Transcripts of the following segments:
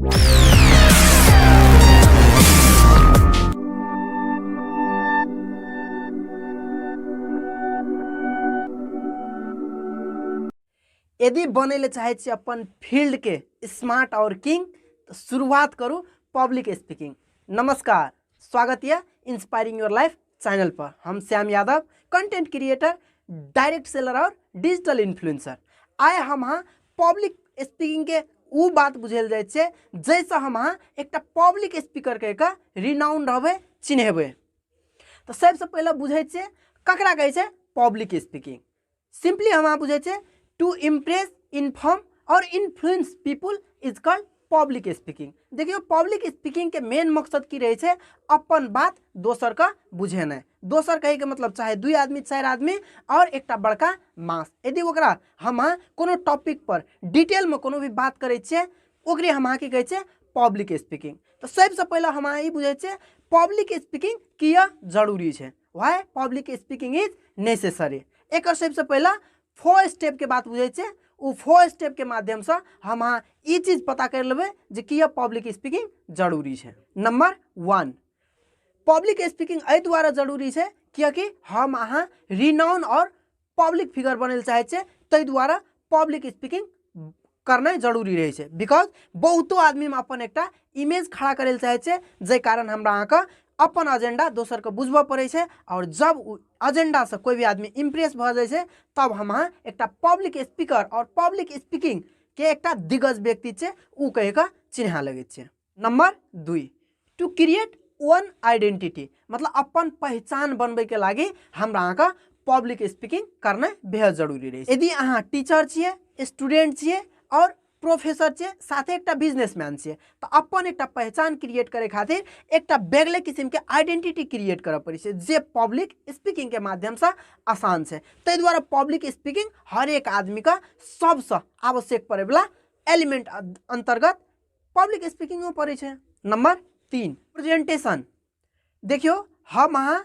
यदि बनै लए चाहै छी अपन फील्ड के स्मार्ट और किंग, तो शुरुआत करू पब्लिक स्पीकिंग। नमस्कार, स्वागत यऽ इंस्पायरिंग your life channel पर। हम Shyam Yadav, content creator, direct seller और डिजिटल इन्फ्लुएंसर। आइ हम अहाँ पब्लिक स्पीकिंग के उ बात बुझेल जाइ छै जाहिसँ हम अहाँ एकटा पब्लिक स्पीकर कहि कऽ रिनाउन रहबै, चिन्हेबै। तऽ सबसँ पहिले बुझै छियै ककरा कहै छै पब्लिक स्पीकिंग। सिंपली हम अहाँ बुझै छियै टू इम्प्रेस, इन्फॉर्म और influence people is called public speaking. देखियौ, पब्लिक स्पीकिंग के मेन मकसद की रहै छै? अपन बात दोसर के बुझेनाइ। दोसर कहैके मतलब चाहे 2 आदमी, 4 आदमी और एकटा बड़का मास। यदि ओकरा हम अहाँ कोनो टॉपिक पर डिटेल में कोनो भी बात करै छियै, ओकरे हम अहाँ की कहै छियै? Public speaking. तऽ सबसँ पहिले हम अहाँ ई बुझै छियै पब्लिक स्पीकिंग किया जरूरी छै, why public speaking is necessary. एकर सबसँ पहिले 4 स्टेप के बात बुझै छियै। ओ 4 स्टेप के माध्यमसँ हम अहाँ ई चीज पता कर लेबै जे किया पब्लिक स्पीकिंग जरूरी छै। नंबर 1, पब्लिक स्पीकिंग एहि दुआरे जरूरी छै कियाकि हम अहाँ रिनाउन और पब्लिक फिगर बनै लए चाहै छियै, ताहि दुआरे पब्लिक स्पीकिंग करनाइ जरूरी रहै छै। Because बहुतो आदमीमे अपन एकटा इमेज खड़ा करै लए चाहै छै, जाहि कारण हमरा अहाँके अपन एजेंडा दोसरके बुझबऽ पड़ै छै। और जब ओ एजेंडासँ कोइ भी आदमी इम्प्रेस भऽ जाइ छै, तब हम अहाँ एकटा पब्लिक स्पीकर और पब्लिक स्पीकिंग के एकटा दिग्गज व्यक्ति छै ओ कहि कऽ चिन्हा लगै छै। Number 2, to create one identity, मतलब अपन पहचान बनबै के लागि हमरा अहाँके पब्लिक स्पीकिंग करनाइ बेहद जरूरी रहै छै। यदि अहाँ टीचर छियै, स्टूडेंट छियै और प्रोफेसर छियै, साथे एकटा बिजनेसमैन छियै, तऽ अपन एकटा पहचान क्रिएट करे खातिर एकटा बेगले किसिमके आइडेंटिटी क्रिएट करऽ पड़ै छै, जे पब्लिक स्पीकिंग के माध्यमसँ आसान छै। ताहि दुआरे पब्लिक स्पीकिंग हरेक आदमीके सबसँ आवश्यक पड़ैवला एलिमेंट अंतर्गत पब्लिक स्पीकिंगो पड़ै छै। Number 3, presentation. देखियौ, हम अहाँ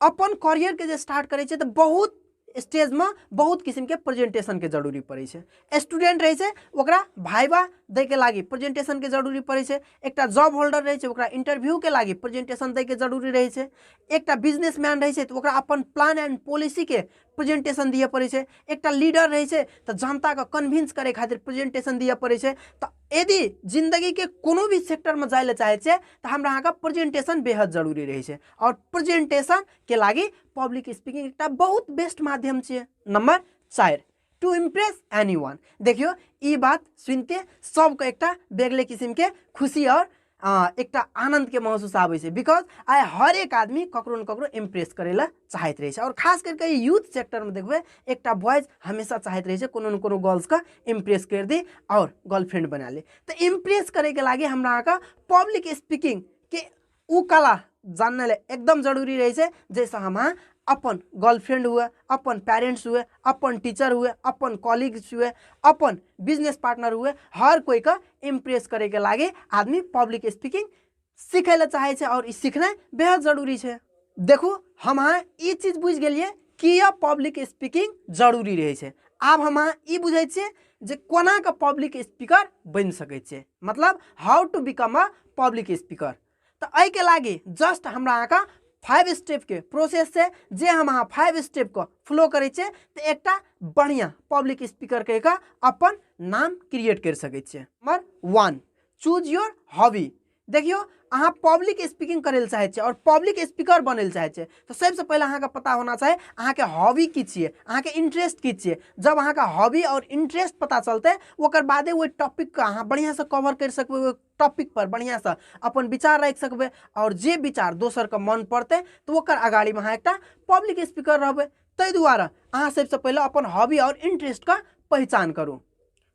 अपन करियर के जे स्टार्ट करै छियै तऽ बहुत स्टेजमे बहुत किसिमके प्रेजेंटेशनके जरूरी पड़ै छै। स्टूडेंट रहै छै, ओकरा भाइवा दैके लागि प्रेजेंटेशनके जरूरी पड़ै छै। एकटा जॉब होल्डर रहै छै, ओकरा इंटरव्यूके लागि प्रेजेंटेशन दैके जरूरी रहै छै। एकटा बिजनेसमैन रहै छै तऽ ओकरा अपन प्लान एंड पॉलिसीके प्रेजेंटेशन दिअ पड़ै छै। एकटा लीडर रहै छै तऽ जनताके कन्विंस करै खातिर प्रेजेंटेशन दिअ पड़ै छै। तऽ यदि जिंदगीके कोनो भी सेक्टरमे जाइ लए चाहै छियै तऽ हमरा अहाँके प्रेजेंटेशन बेहद जरूरी रहै छै। और प्रेजेंटेशन के लागि पब्लिक स्पीकिंग एकटा बहुत बेस्ट माध्यम छियै। नंबर 4, टू इम्प्रेस एनी वन। देखियौ, ई बात सुनिते सबके एकटा बेगले किसिमके खुशी और एकटा आनन्दके महसूस आबै छै। Because आइ हरेक आदमी ककरो ने ककरो इम्प्रेस करै लए चाहैत रहै छै। और खास करिके यूथ सेक्टरमे देखबै एकटा बॉयज हमेशा चाहैत रहै छै कोनो ने कोनो गर्ल्सके इम्प्रेस करि दी और गर्लफ्रेंड बना ली। तऽ इम्प्रेस करैके लागि हमरा अहाँके पब्लिक स्पीकिंग के उ कला जानने लए एकदम जरूरी रहै छै, जाहिसँ हम अहाँ अपन गर्लफ्रेंड हुए, अपन पेरेंट्स हुए, अपन टीचर हुए, अपन कॉलीग्स हुए, अपन बिजनेस पार्टनर हुए, हर कोई के इम्प्रेस करैके लागि आदमी पब्लिक स्पीकिंग सीखै लए चाहै छै और ई सीखनाइ बेहद जरूरी छै। देखू, हम अहाँ ई चीज बुझि गेलियै किया पब्लिक स्पीकिंग जरूरी रहै छै। आब हम अहाँ ई बुझै छियै जे कोना कऽ पब्लिक स्पीकर बनि सकै छियै, मतलब how to become a public speaker. तऽ एहिके लागि जस्ट हमरा अहाँके 5 स्टेपके प्रोसेस छै, जे हम अहाँ 5 स्टेपके फ्लो करै छियै तऽ एकटा बढ़िआँ पब्लिक स्पीकर कहि कऽ अपन नाम क्रिएट करि सकै छियै। Number 1, choose your hobby. देखियौ, अहाँ पब्लिक स्पीकिंग करै लए चाहै छियै और पब्लिक स्पीकर बनै लए चाहै छियै तऽ सबसँ पहिले अहाँके पता होना चाही अहाँके हॉबी की छियै, अहाँके इंटरेस्ट की छियै। जब अहाँके हॉबी और इंटरेस्ट पता चलतै ओकर बादे ओहि टॉपिकके अहाँ बढ़िआँसँ कवर करि सकबै, ओहि टॉपिक पर बढ़िआँसँ अपन विचार राखि सकबै और जे विचार दोसरके मन पड़तै तऽ ओकर अगाड़ीमे अहाँ एकटा पब्लिक स्पीकर रहबै। ताहि दुआरे अहाँ सबसँ पहिले अपन हॉबी और इंटरेस्टके पहिचान करू।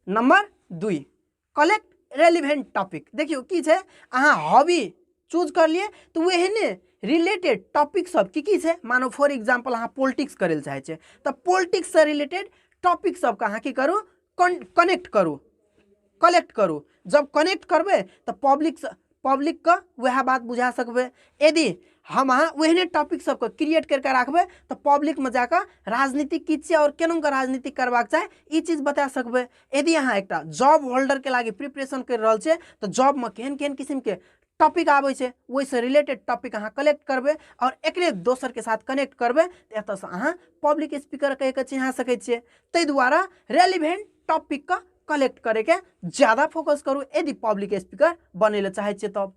Number 2, collect relevant topic. देखियौ की छै, अहाँ हॉबी चूज कर लिए तऽ ओहने रिलेटेड टॉपिक सब की की छै। मानो फॉर एग्जाम्पल अहाँ पॉलिटिक्स करै लए चाहै छियै तऽ पॉलिटिक्ससँ रिलेटेड टॉपिक सबके अहाँ की करू, कनेक्ट करू, कलेक्ट करू। जब कनेक्ट करबै तऽ पब्लिकके वएह बात बुझा सकबै। यदि हम अहाँ ओहने टॉपिक सबके क्रिएट करके राखबै तऽ पब्लिकमे जाकऽ राजनीति की छियै आओर केना कऽ राजनीति करबाक चाही ई चीज बता सकबै। यदि अहाँ एकटा जॉब होल्डरके लागि प्रिपरेशन करि रहल छियै तऽ जॉबमे केहन केहन किसिमके टॉपिक आबै छै ओहिसँ रिलेटेड टॉपिक अहाँ कलेक्ट करबै आओर एकरे दोसरके साथ कनेक्ट करबै तऽ एतऽसँ अहाँ पब्लिक स्पीकर कहि कऽ चिन्हा सकै छियै। ताहि दुआरे रेलिवेंट टॉपिकके कलेक्ट करैके ज्यादा फोकस करू यदि पब्लिक स्पीकर बनै लए चाहै छियै तब।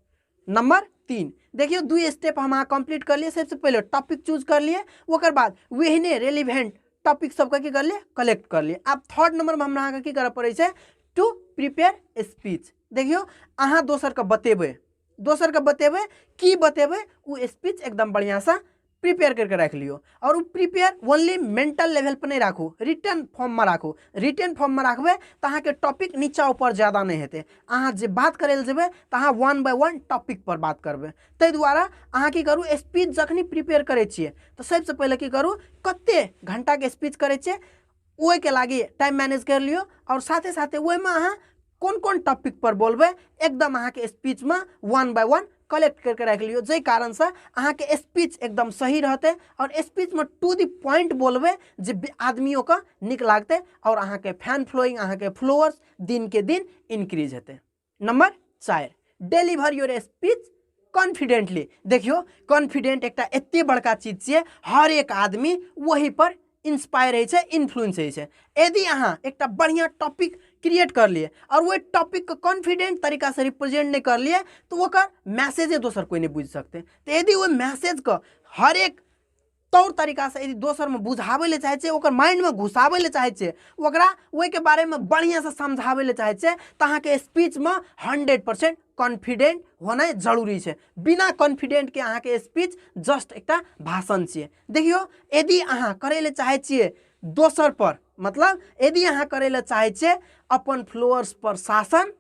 नंबर 3, देखियौ 2 स्टेप हम अहाँ कंप्लीट कर लिए। सबसे पहले टॉपिक चूज कर लिए, ओकर बाद ओहने रेलिवेंट टॉपिक सबके की कर लिए, कलेक्ट कर लिए। आब थर्ड नंबर में हमरा अहाँके की करऽ पड़ै छै, टू प्रिपेयर स्पीच। देखियौ अहाँ दोसरके बतेबै, दोसरके बतेबै की बतेबै, ओ स्पीच एकदम बढ़िआँसँ प्रिपेयर करके राखि लियौ। आओर ओ प्रिपेयर ओनली मेंटल लेवल पर नहि राखू, रिटर्न फॉर्ममे राखू। रिटर्न फॉर्ममे राखबै तऽ अहाँके टॉपिक नीचा ऊपर ज्यादा नहि हेतै। अहाँ जे बात करै लए जेबै तऽ अहाँ वन बाय वन टॉपिक पर बात करबै। ताहि दुआरे अहाँ की करू, स्पीच जखनी प्रिपेयर करै छियै तऽ सबसँ पहिले की करू, कते घंटाके स्पीच करै छियै ओहिके लागि टाइम मैनेज करि लियौ। आओर साथे साथे ओहिमे अहाँ कोन कोन टॉपिक पर बोलबै एकदम अहाँके स्पीचमे वन बाय वन कलेक्ट करके राखि लियौ, जाहि कारणसँ अहाँके स्पीच एकदम सही रहतै आओर स्पीचमे टू the point बोलबै जे आदमियोके नीक लागतै आओर अहाँके फैन फॉलोइंग, अहाँके फॉलोअर्स दिन के दिन इंक्रीज हेतै। Number 4, deliver your speech confidently. देखियौ कॉन्फिडेंट एकटा एते बड़का चीज छियै, हर एक आदमी वही पर इंस्पायर होइ छै, इन्फ्लुएंस होइ छै। यदि अहाँ एकटा बढ़िआँ टॉपिक क्रिएट कर लिए और वही टॉपिक के कॉन्फिडेंट तरीका से रिप्रेजेंट नहीं कर लिए तो ओकर मैसेजे दोसर कोई नहीं बुझि सकते। तो यदि ओहि मैसेज के हर एक तौर तरीका से यदि दोसर में बुझाबै लए चाहै छियै, ओकर माइंड में घुसाबै लए चाहै छियै, ओकरा ओहिके बारे में बढ़िआँ से समझाबै लए चाहै छियै, तऽ अहाँके स्पीच में 100% कॉन्फिडेंट होनाइ जरूरी छै। बिना कॉन्फिडेंट के अहाँके स्पीच जस्ट एकटा भाषण छियै। देखियौ यदि अहाँ करै लए चाहै छियै दोसर पर, मतलब यदि अहाँ करै लए चाहै छियै अपन फॉलोअर्स पर शासन,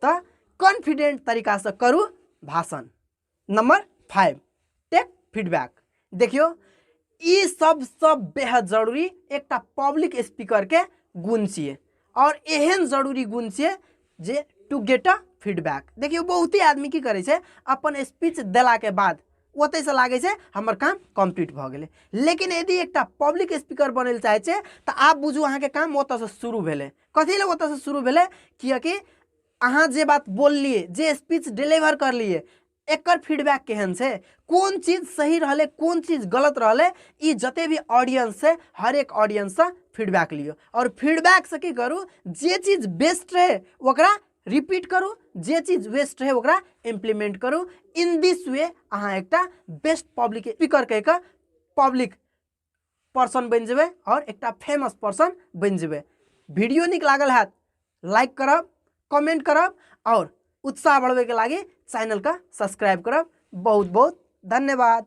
तऽ कॉन्फिडेंट तरीकासँ करू भाषण। Number 5, take feedback. देखियौ ई सबसँ बेहद जरूरी एकटा पब्लिक स्पीकर के गुण छियै और एहन जरूरी गुण छियै जे टू गेट अ फीडबैक। देखियौ बहुते आदमी की करै छै, अपन स्पीच देलाके बाद ओतहिसँ लागै छै हमर काम कम्प्लीट भऽ गेलै। लेकिन यदि एकटा पब्लिक स्पीकर बनै लए चाहै छै तऽ आब बुझू अहाँके काम ओतऽसँ शुरू भेलै। कथी लए ओतऽसँ शुरू भेलै? किएकि अहाँ जे बात बोललियै, जे स्पीच डिलीवर करलियै, एकर फीडबैक केहन छै, कोन चीज सही रहलै, कोन चीज गलत रहलै, ई जते भी ऑडियंस छै हर एक ऑडियंससँ फीडबैक लियौ। आओर फीडबैकसँ की करू, जे चीज बेस्ट रहै ओकरा रिपीट करू, जे चीज वेस्ट रहै ओकरा इम्प्लीमेंट करू। इन this way अहाँ एकटा बेस्ट पब्लिक स्पीकर कहि कऽ पब्लिक पर्सन बनि जेबै आओर एकटा फेमस पर्सन बनि जेबै। वीडियो नीक लागल हैत लाइक करब, कमेंट करब आओर उत्साह बढ़बैके लागि चैनलके सब्सक्राइब करब। बहुत बहुत धन्यवाद।